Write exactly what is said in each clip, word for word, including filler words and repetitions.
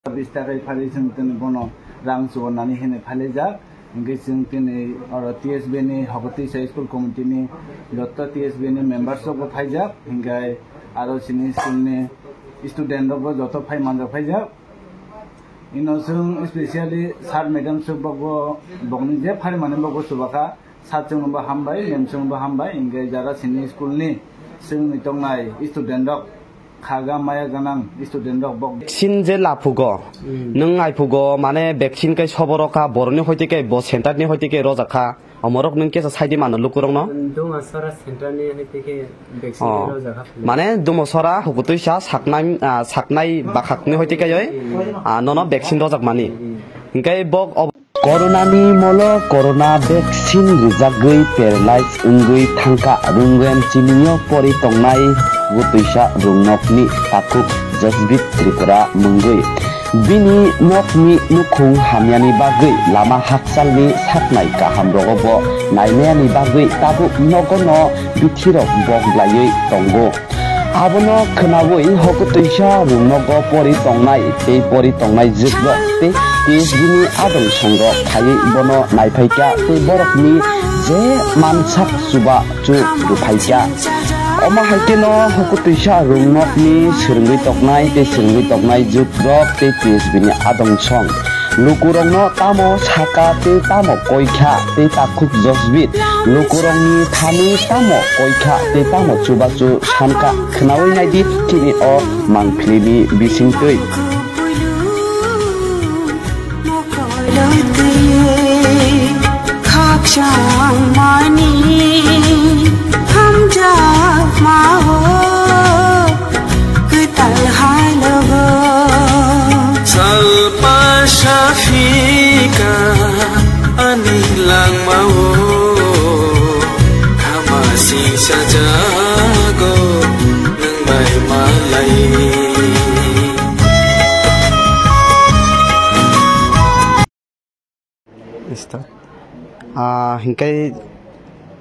bis taka phari chwng tini bono rang chubanani hinwi phailaijak. Hingke chwng tini oro T S B ni Hokotwisa School Committee ni joto T S B ni members rok bo phaijak, hingke aro chini school ni student rok bo joto phai manjak phaijak. Ino chwng specially sir madam chwng bo, bo bokni je phari mani bo chubakha. Sachwng bo hambai, nemchwng bo hambai, hingke jara sini school ni chwngni tongnai student rok, khaga maya ganang student rok bok. Sin je laphugo, hmm, nwng aiphugo, mane vaccine kai soboro kha, boroni hoite kai, bo center ni hoite kai rojak kha, omorok nwng kesa saidi mano lukurok no? Duma sora center ni hoite kai vaccine, oh, rojak kha. Mane Dumo sora Hukutwisa saknai, ah, saknai bakhak ni hoite kai oi, hmm, ah, nono vaccine rojak mani. Hmm. Hingke bok ob- Corona ni molo corona vaccine rijagwi paralyze wngwi thangkha Rungem chini o pori tongnai Hukutwisa Rungnokni takhuk Jasbit Tripura mungwi. Bini nokni nukhung hamyani bagwi lama hakchalni saknai kaham rogo bo nainayani bagwi tabuk nogono bithirok bok blaiwi tongo. Abono khwnaui Hokotwisa Rungnogo pori tongnai tei pori tongnai jugrok tei T S B ni adong songrok phaiwi bono naiphaikha tei borokni je mansak chubachu rwphaikha. Omo hai kheno Hokotwisa Rungnokni swrwngwi toknai tei swrwngwi toknai jugrok tei T S B ni adong song lukurokno tamo sakha tei tamo koikha tei takhuk Josbit lukurokni thani tamo koikha tei tamo chubachu sankha khwnaui naidi chini o mangpilini bisingtwi. Khakchangmani hamjakma-o kwtal hai logo. Salpa saphika ani langma-o, khama singsa jago nwng bai malai. Start. Ah, hingke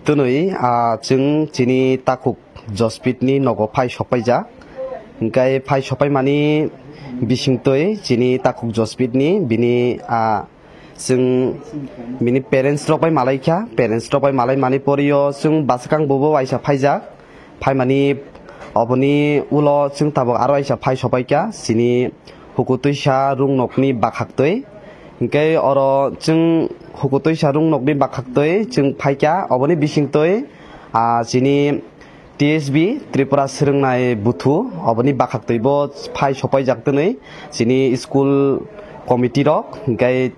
twnwi, ah, chwng chini takhuk Jospit ni nogo phai sokpaijak. Hingke phai sokpaimani bisingtwi chini takhuk Jospit ni bini, ah, chwng bini parents rok bai malaikha. Parents rok bai malai mani porio chwng bwskang bobo waisa phaijak. Phaimani oboni ulo chwng tabuk aro waisa phai sopaikha chini Hukutwisa Rungnokni bakhaktwi. Hingke oro chwng Hukutwisa Rungnokni bakhaktwi chwng phaikha, oboni bisingtwi, ah, chini T S B Tripura Swrwngnai Buthu, oboni bakhaktwibo phai sopaijak twnwi chini school committee rok, hingke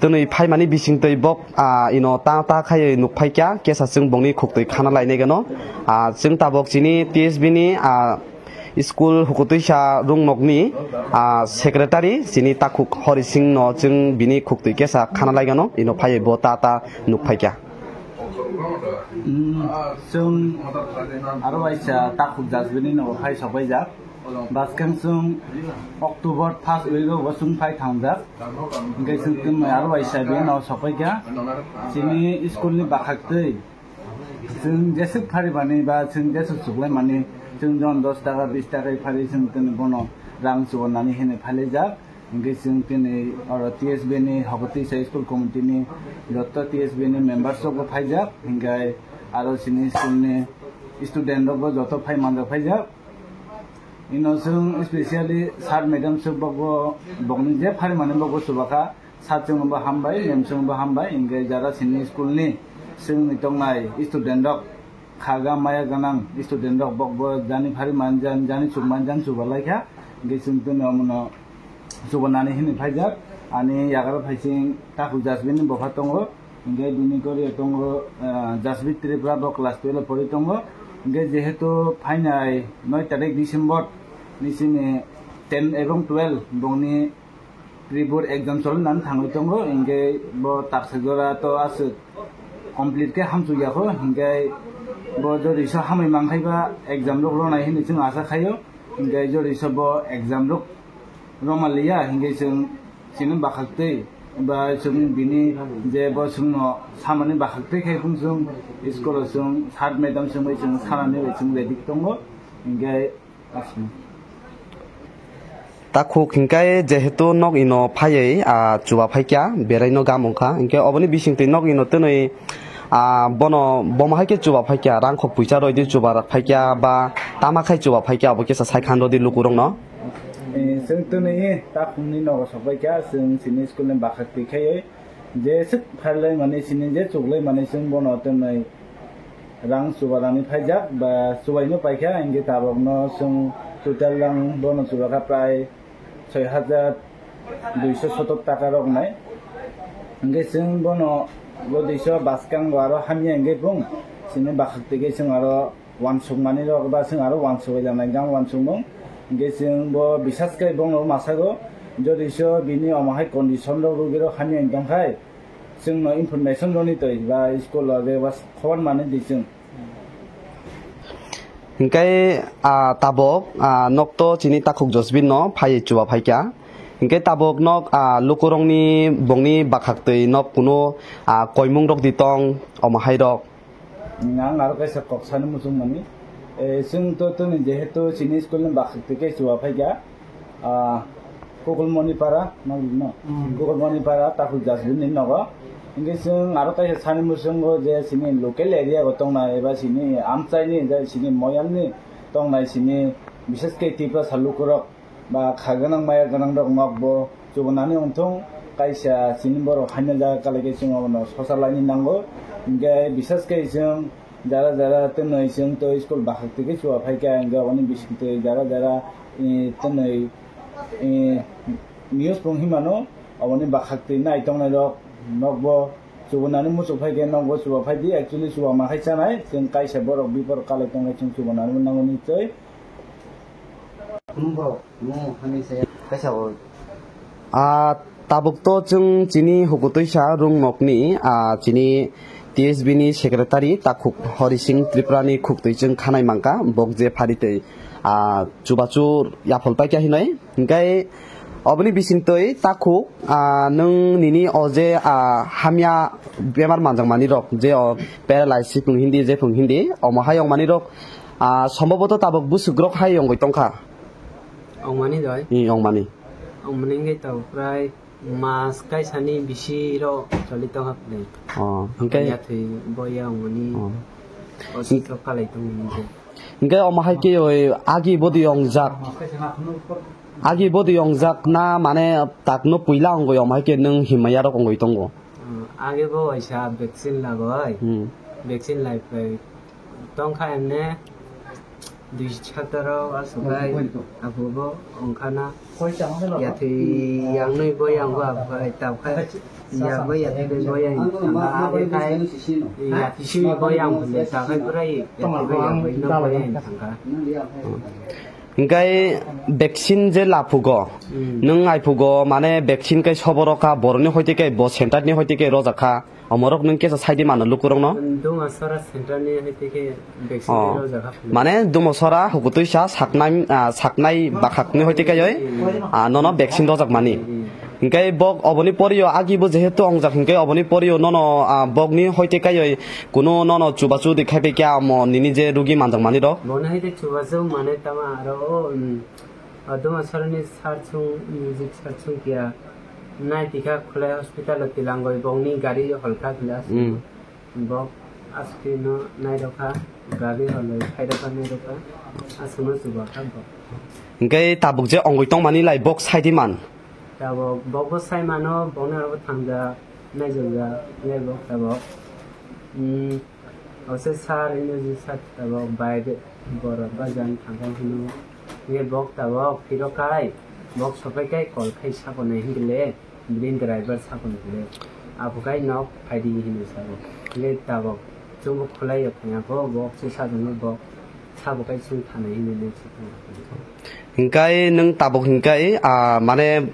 twnwi phaimani bisingtwi bok, ah, ino ta ta khaiwi nukphaikha, kesa chwng bongni khuktwi khana lainai gano. Ah, chwng tabok chini T S B ni, ah, school Hukutwisa Rungnokni, ah, secretary chini takhuk Hori Singh no chwng bini khuktwi kesa khana laigano, ino phaiwi bo ta ta nukphaikha. Hmm, chwng aro waisa takhuk Jasbini nogo phai sokpaijak. Bwskang chwng October first week o bo chwng phai thangjak. Hingke chwng tini aro waisa bini nogo sokpaikha. Chini school ni bakhaktwi chwng jeswk pharimani ba chwng jeswk chuklaimani chwng jon dos taka bis taka phari chwng tini bono rang chubanani hinwi phailaijak. Hingke chwng tini oro T S B ni Hokotwisa School Committee ni joto T S B ni members rok bo phaijak, hingke aro chini school ni student rok bo joto phai manjak phaijak. Ino chwng specially sir madam chwng bo, bo bokni je pharimani bo chuba kha, sir chwng bo hambai, ma'am chwng bo hambai, hingke jara chini school ni chwngni tongnai student rok khaga maya ganang student rok bok bo jani phari manjan, jani chuk manjan chuba laikha, hingke chwng tini omono chubanani hinwi phaijak. Ani yagra phaising takhuk Jasbini bopha tongo, hingke bini korio tongo, ah, Jasbit Tripura, bo class twelve o pori tongo. Hingke jehetu phainai noi tarik December ni simi ten ebong twelve bongni pre-board exam cholnani thangwi tongo, hingke bo taksa jora to aswk complete khe hamchuk yakho, hingke bo jori so hamwi mankhai ba exam rok ronai hinwi chwng asa khaio, hingke jori so bo exam rok roma liya, hingke chwng chini bakhaktwi ba chwng bini je bo chwngno samani bakhaktwi khai phung chwng school o chwng sir madam chwng bai chwng sanani bai chwng ready tongo, hingke aswk. Takhuk hinkhe jehetu nok ino phaiwi, ah, chuba phaikya, beraino gam wngkha. Hinkhe oboni bisingtwi nok ino twnwi, ah, bono bomo hai khe chuba phaikya, rang khok puisa rwidi chuba phaikya ba tama khai chuba phaikya, obo kisa sai khan rwdi lukurokno. Eh, chwng twnwi takhukni nogo sokbaikha, chwng chini school ni bakhak twi khaiwi. Je swk pharlai mani sini je chuklai mani chwng bono twnwi rang chuba rani phaijak ba chubaino paikha, hinkhe tabokno chwng total rang bono chubakha prai soi hajar duiso sotor taka rok nai. Hinkhe chwng bono bo duiso bwskango aro hamya hinkhe bung sini bakhak twi khe chwng aro uansukmani rok ba chwng aro uansugwi lanai gang uansukmung. Hinkhe chwng bo bisas khe bono masago, jodi so bini omo hai condition rok rugi rok hamya wng tong khai, chwngno information rwni twi ba school o je ba khobor mani di chwng. Hinkhe, ah, tabok, ah, nokto chini takhuk Josbin no phaiwi chuba phaikha. Hinkhe tabok nok, ah, lukurokni bongni bakhak twi nok kuno, ah, koimung rok di tong omo hai rok. Ang aro kaisa kok sani muchung mani. Eh, chwng to toni jehetu chini school ni bakhak twi khe chuba phaikha. Ah, Kukulmoni para, no, no. Kukulmoni para, takhuk Jasbin ni nogo. Hinkhe chwng aro kaisa sani muchungo je chini local area go tongnai eba chini amchai ni, je chini moyang ni tongnai chini, bishes khe Tiprasa lukurok ba kha gwnang maya gwnang rok nok bo chubunani wngthung, kaisa chini borok haino jaga kalai khe chwng abono sosa laini nango. Hinkhe bishes khe chwng jara jara twnwi chwng to school bakhak twi khe chuba phaikha, hinkhe aboni bisingtwi jara jara, eh, twnwi, eh, news phung himano aboni bakhak twi nai tongnai rok nok bo chubunani muchuk phaikhe nok bo chuba phaidi, actually chuba ma khai chanai, chwng kaisa borok biphor kalai tongkhe chwng chubunani nango nichoi. Ah, tabuk to chwng chini hukutwisa rung nokni, ah, chini T S B ni secretary takhuk Hori Singh Tripura ni khuktwi chwng khanai mankha, bok je phari tei, ah, chubachu yaphol paikha hinoi. Hinkhe oboni bisingtwi takhuk, ah, nwng nini o je, ah, hamya bemar manjakmani rok, je o paralysis phung hindi, je phung hindi, omo hai wngmani rok, ah, somboboto tabuk bwswk rok hai wngwi tongkha. Wngmani doi? Hmm, wngmani. Wngmani wngwi tabuk prai mas kaisani bisi rok choli tongkha pwlwi. Oh, hinkhe? Yathwi boya wngmani. Oh. Oswk rok kalai tongmani je. Hinkhe omo hai khe oi agi bodi ongjak. Agi bodi ongjak na mane takno puila ongoi omo hai khe nwng himya rok ongoi tongo. Hmm, agi bo waisa vaccine lagoi. Hmm. Vaccine lai pai tongkha emne dui chapter o aswk khai abo bo ongkhana. Yathwi yangnwi bo yang bo abo khai tabkhai. Yang bo yathwi bo yang thangkha, abo khai yathwi simi bo yang bo le tabkhai bwrai yathwi bo yang bo no bo yang thangkha. Hinkhe vaccine je laphugo, hmm, nwng aiphugo mane vaccine kai soborokha boroni hoite kai bo center ni hoite kai rojakha. Omorok nwng kesa saidi mano lukurokno? Dumasora center ni hai tike vaccine rojak ha. Mane Dumasora hukutwisa saknai, ah, saknai bakhakni hoite kaioi, ah, nono vaccine rojak mani. Hinkhe bok oboni porio agi bo jehetu ongjak hinkhe oboni porio nono, ah, bokni hoite kaioi kuno nono chubachu de khaipai kya mo nini je rugi manjak mani rok. Bono hai de chubachu mane tama aro o, um, O Dumasarani sir chwng, music sir chwng kiya nai tikha khwlai hospital o tilangoi bongni gari holkha kila aswk. Mm. Bok aswk no nairokha, gari holoi khairokha nairokha, aswk no chubakha bok. Hinkhe tabuk je ongoi tongmani lai bok saidi man. Tabok bok bo sai mano, bokni oro bo thangja, naijokja, nai bok tabok. Mm. Ose sir, ino je sir tabok bai de borok ba jang thangkha hino. Ye bok tabok phiro kai, bok sopai kai call khai sako nai hinkhe le, bini driver sako nai le. Abo kai nok phaidi hino sabo. Le tabok chwngbo khwlai ya phaiya ko, bok se sajagno bok sabo kai chwng thanai hino le se tong. Hinkhe nwng tabuk hinkhe, ah, mane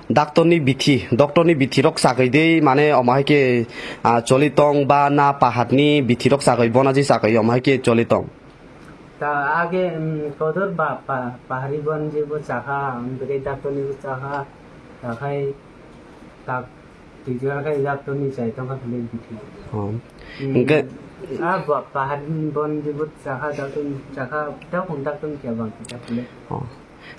doctor ni bithi, doctor ni bithi rok chagwi de mane omo hai khe, ah, choli tong ba na pahat ni bithi rok chagwi bona je chagwi omo hai khe choli tong. Ta age, um, kotor ba, pa, pahari bon je bo chakha, um, bwrwi doctor ni bo chakha, ta khai tak Twijla khe doctor ni chai tongkha philip bithi. Oh. Hmm. Hinkhe a ba-, bahar ni bon jibut chakha doctor ni chakha, ta kon doctor ni kya bang kita philip. Oh.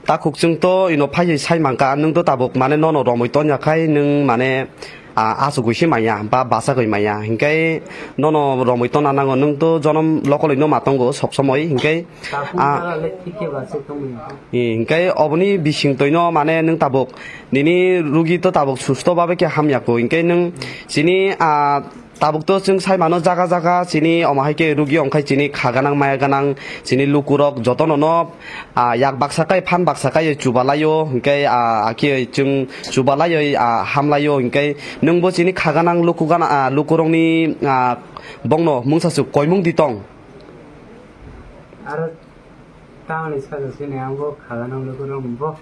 Takhuk chwng to ino phai sai mankha, nwng to tabuk mane nono romwi tonya khai nwng mane, ah, asugwi se manya ba bachagwi manya, hinkhe nono romwi tona nango, nwng to jonom lokolwi no ma tongo sob somoi, hinkhe, Takhuk ah, bara le thik khe ba se tongwi. Eh, hinkhe oboni bising toino mane nwng tabuk nini rugi to tabuk susto babe khe hamya kho, hinkhe nwng chini, ah, tabuk to chwng sai mano jaga jaga chini omo hai khe rugi ongkhai chini kha ganang maya ganang chini lukurok jotono no, ah, yak baksa kai phan baksa kai chuba laio hinkhe, ah, akhe chwng chuba laioi, ah, hamlaio hinkhe nwngbo chini kha ganang luku gana, ah, lukurokni, ah, bongno mungsa swk koimung di tong. Aro tamoni sajak sini ang bo kha ganang lukurok bo.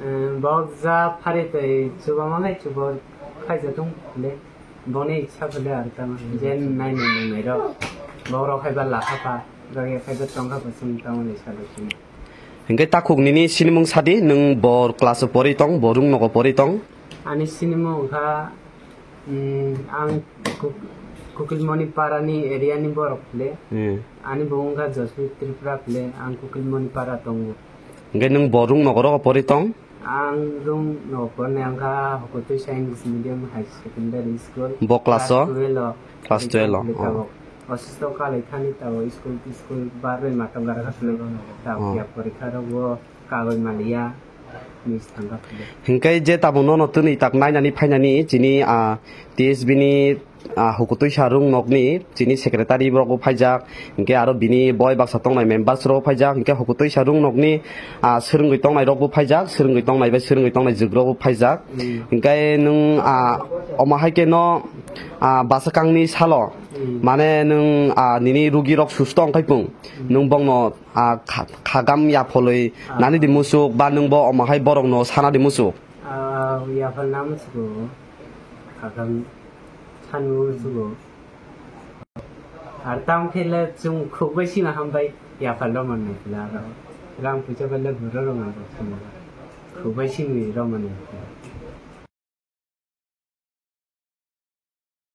Eh, bok ja phari tei chuba mangai chuba khaija tong le. Boni ichha phale ar tamo je nai nai nai nai rok. Bok rok hai ba lakha pa, rok ya khai ba tongkha pa sung tamo ni salo sung. Hinkhe takhuk nini sinimung sadi, nwng bor class o pori tong, bo rung nogo pori tong? Ani sinimung kha, mm, ang Kuk-, Kukilmoni para ni area ni borok phale. Hmm. Ani bo wngkha Joshwi Tripura phale, ang Kukilmoni para tongo. Hinkhe nwng bo rung nogo rogo pori tong? Ang rung no porne ang kha Hokotwi English Medium High Secondary School. Bo class o? Class twelve o. Class twelve o, Tabuk oh. Osisto kalai thani tabuk school tiskul barwi matang gara kha philai. Tabuk Oh. Ya porikha rok bo kagoi maliya. Miss thangkha philai. Hinkhe je tabuk nono twnwi tak nainani phainani chini, ah, T S B ni, ah, Hukutwisa rung nokni chini secretary borok bo phaijak, hinkhe aro bini boi baksa tongnai members rok bo phaijak, hinkhe Hukutwisa rung nokni, ah, swrwngwi tongnai rok bo phaijak, swrwngwi tongnai bai swrwngwi tongnai jwk rok bo phaijak. Hmm. Hinkhe nwng, ah, omo hai khe no, ah, bwswkangni salo, Hmm. mane nwng, ah, nini rugi rok susto wngkhai pung, Hmm. nwng bongno, ah, kha-, khagam yapholwi Ah. nani di musuk ba nwng bo omo hai borok no sana di musuk. Ah, yaphalna musugo, khagam sanu musugo. Ar tamo khe le chwng khuk bai sino hambai yaphal rw mannai khe le aro. Rang puisa bai le buro rw mannai khe le. Khuk bai sini rw mannai khe le.